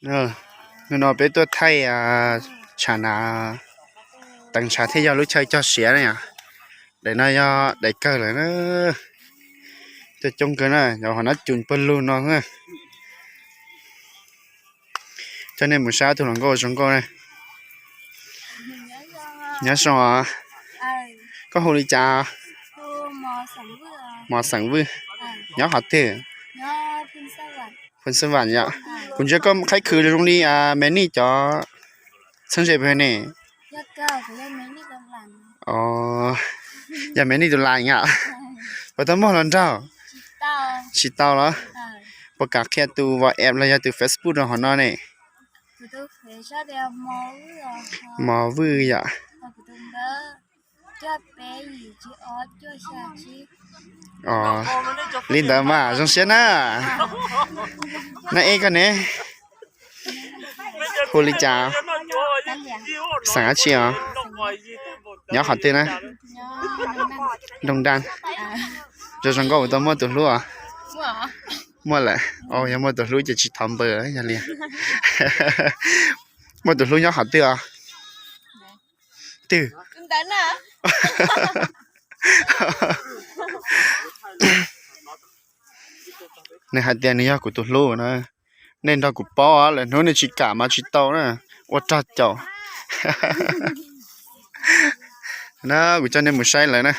Hnub no peb tuaj thaij tsham na, teev tshav thiaj yog lub chaw cog siav na yom. Daim no yog daim kawg lawm na. Coob coob kawg na, yog hov no cus pawg lug no na. Coj nej mus saib tus hluas nkauj zoo nkauj na. Nyob zoo os. Koj hu li cas? Mos Xeem Vwj. Nyob qhov twg? Phoos Xab Vam yom. Kuv ntsia koj qhaib khwv zoo li Me Nij cov txheeb ze pem ne. Yog Me Nij tus lais yom. Puas tau muaj hluas nraug? Tsis tau los? Puas kam qhia tus WhatsApp los yog tus Facebook rau hauv no ne? Mos Vwj yom. Li ntawd mas zoo siab na. Nab Ej koj ne? Hu li cas? Xeem dab tsi os? Nyob qhov twg na? Nroog Nraj. Zoo zoo nkauj, tau muaj tus hlub os? Muaj lawm. Yog muaj tus hlub ces tsis thov npawg yog li. Muaj tus hlub nyob qhov twg os? Twg? Nws hais tias nws yog kuv tus hlub na. Nej nrog kuv paub, lwm hnub nej tsis kam mas tsis tau na. Ua rog caum. Na, kuv coj nej mus saib lawm na.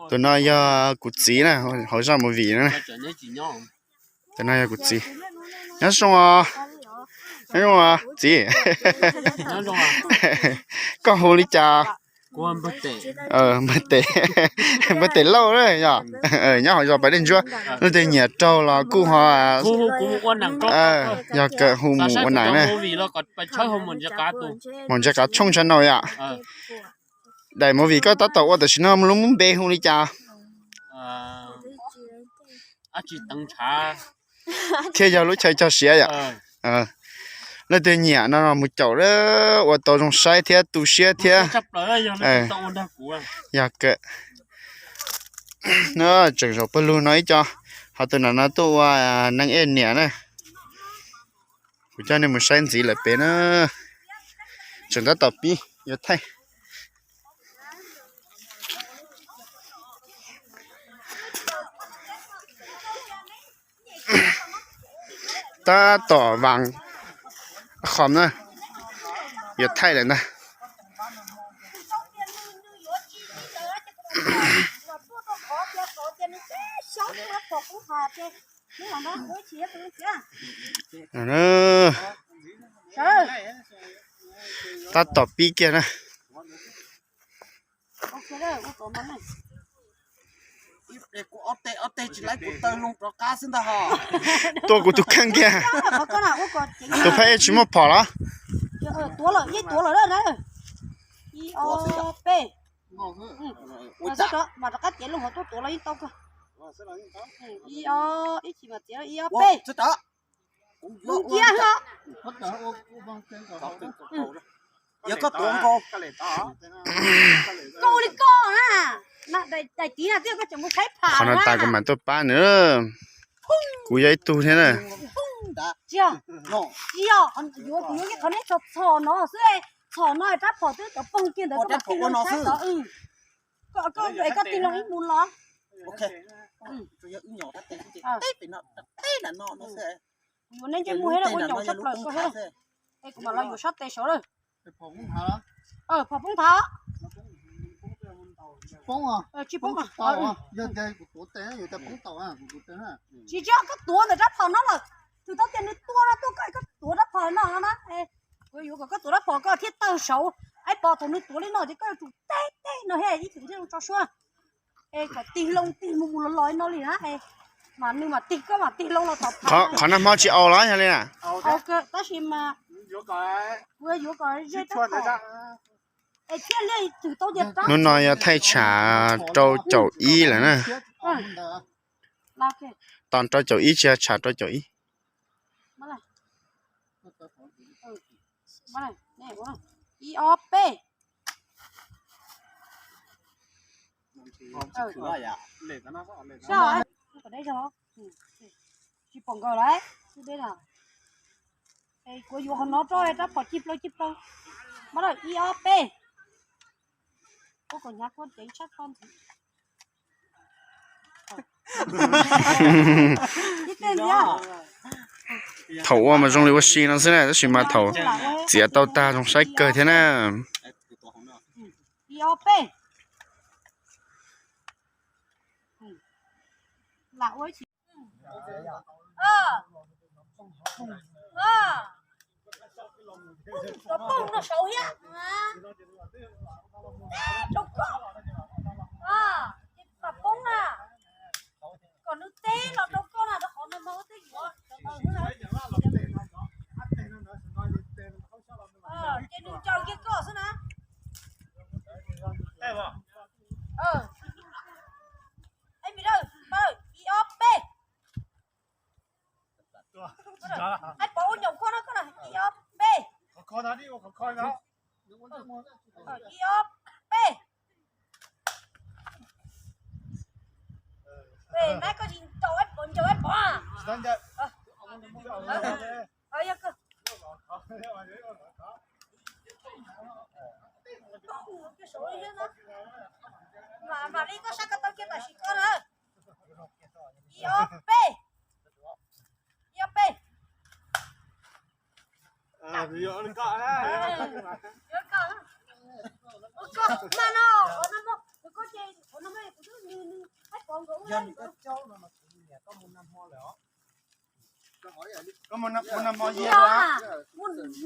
Tus no yog kuv txiv na, hauv zaj movie na. Tus no yog kuv txiv. Nyob zoo os. Nyob zoo os txiv. Koj hu li cas? Npawg Tes, Npawg Tes Lauj yog. Nyob hauv zos Pais Dej Ntsuab. Leej twg nyiam raug los kuj ho yog kawm hu mus ua neem na. Mus ntsia qab tshooj tshav no yom. Daim movie koj tab tom ua tam sim no lub npe hu li cas? Thiaj yog lub chaw cog siav yom. Leej twg nyiam no mus caum, ua tau zoo saib thiab tu siab thiab. Yog kawm. Tseem zaum pawg lug no ib co, ho tus no no tuaj ua neeg ej niam na. Kuv coj nej mus saib ntxiv lawm pem na. Tseem tab tom pib yuav thaij. Tab tom vas khom na, yuav thaij lawm ntag. Tab tom pib kiag na. Tua kuv tus kheej kiag. Tus phab ej tsis muaj phom los? Ib ob peb. Kuv cia ho. Yog koj tuav nkaus. Koj ua li koj na. Daim tiv na twb yog koj tseem mus qhib pham. Qhov no tas kuv mam tuaj pab nws. Kuv yog ib tug thiab na. Tsis yog, tsis yog, kuv yuav qhov neb txhom no xwb, txhom no rab phom twb cov poob kiag ntawd koj mam tig loo saib tod. Koj tig loo ib mus los. Kuv yuav neb ntsej muag thiab ua ncaus tshaj plaws koj thiab. Es kuv mam los yuav sab tes saud lawm. Phom poob nthav. Tsis poob, tsis yog koj tuav ntawm rab phom no lawm, thaum tau tias nws tua no tuaj koj, koj tuav rab phom no no na. Kuv yuav kom koj tuav rab phom koj thiaj tawg saud, ib pom thaum nws tuav li no ces koj yuav tsum teb teb no thiab ib txwm thiaj tso suab. Es kom tig loo tig mus mus los los no li na, mas nws mam tig koj mam tig loo los tom phom. Qhov nag hmo tsis aus los yog li na. Tab sis mas kuv yuav kom ze rab phom. Es thiaj li txwm tau tias rab. Hnub no yog thaij tshav rau caum ib lawm na. Tos rau caum ib tsis yog tshav rau caum ib. Ib ob peb. Pom deb zog, tsis pom nkawd lawm, deb na. Es kuv yuav qhov no rau rab phom cig plaws cig plaws. Mas ib ob peb. Kuv kom hnyav khuab ceev tshaj kho ntxiv. Thaum ua mas zoo li ua si no xwb na, tab sis mas thaum txiav tau tag zoo saib kawg thiab na. Ib ob peb. Lam ua ib si. Cov poob no saud thiab. Rau koj. Ces mam poob na. Kom nws teb los rau koj na, rau qhov no mas ua tej yuav. Ces nws caum kiag koj xwb na. Ib, ob, peb. Ib, pov ua nyoos koj na, koj na, ib ob peb. Ib ob peb. Nab koj tsis ncaus ib pov, ncaus ib pov. Mam li koj sab ko taw kiag tam sim ko na. Ib ob peb. Ib ob peb. Mas no, qhov no, qhov no, qhov no, qhov no, qhov no,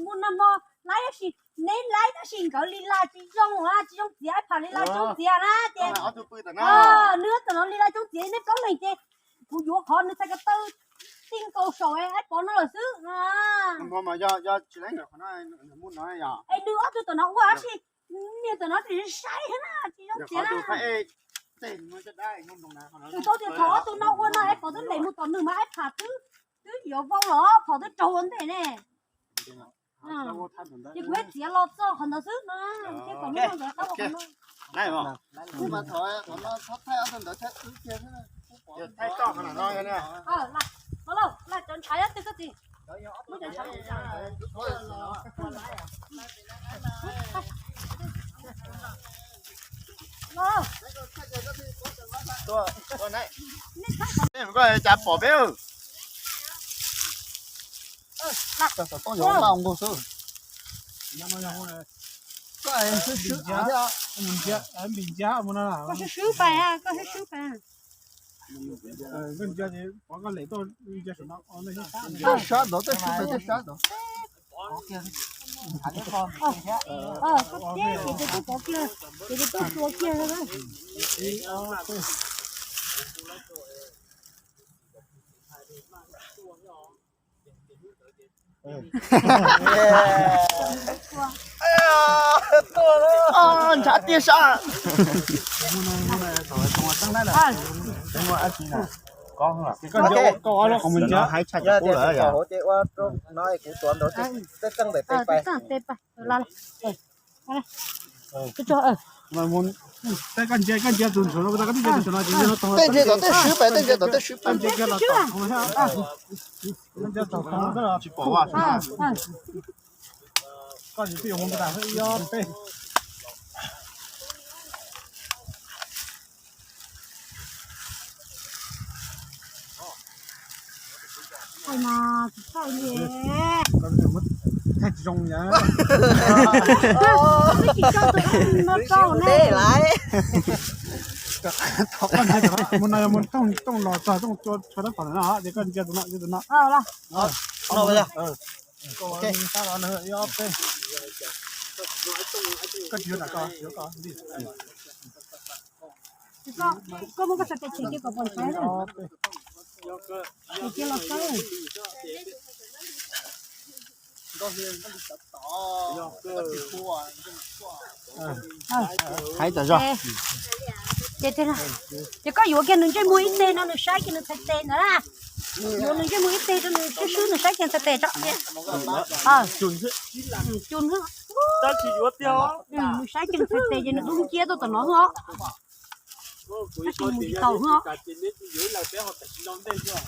mus nag hmo laib tab sis, neb laib tab sis nkawd li laj tsis zoo, tsis zoo txiav, pham li laj coob txiav na ces nws tam no li laj coob txiav neb plaub leeg ces kuv yuav qhov nws txhais ko taw tij nkaus saum ib pov no lawm xwb. Es nws ob tug tam no ua tab sis niag tam no tsis saib na, tsis zoo txiav na. Nws tau tias thaum ob tug no ua no ib pov twb lem mus tom nws mas ib pham twb, twb yuav vau los phom twb raug ua ntej ne. Ces kuv txiav los txog qhov ntawd xwb no, ces kom neb ntawd tab ua qhov no. Laj cov ntshav nyob twg koj txiv. Muab cov ntshav. Koj cas pom peb. Koj swb swb pais, koj swb swb pais. Sab ntawd, tej sab ntawd, tej sab ntawd. Koj thiab ces tus twb pov kiag, ces tus twb tua kiag. Ntshav tiag sab. Koj ua rau qhov mus ntshav. Yog tias kuv tuav ntawd tej txeej ntawm tes pais. Tej koj ntsia, koj ntsia tus ntsuav no, koj ntsia tus ntsuav no, tej ntsia tom tej swb pais, tej ntsia tom tej swb pais. Tsis pom. Koj tsis tij mus tas ib ob peb. Thaij mas tsis thaij li. Thaij tsis zoo yom. Twb tsis tso tus no tso ne. Mus no yog mus tooj los txog tooj tua tshuav rab phom no ces koj ntsia tus no, ntsia tus no. Koj tsis yuav, koj yuav koj. Koj muab koj sawv pem tshem kiag kom pom saib na. Tshem kiag los saib. Hais tau zog. Ces, ces koj yuav kiag nws ntsej muag ib teg no nws saib kiag nws txhais tes ntawd na. Yuav nws ntsej muag ib teg rau nws swb swb nws saib kiag txhais tes tso. Cus xwb. Nws saib kiag nws txhais tes ces nws dub nciab tuaj tom no xwb os. Tab sis mus tsis tau xwb os. Ces tej no ces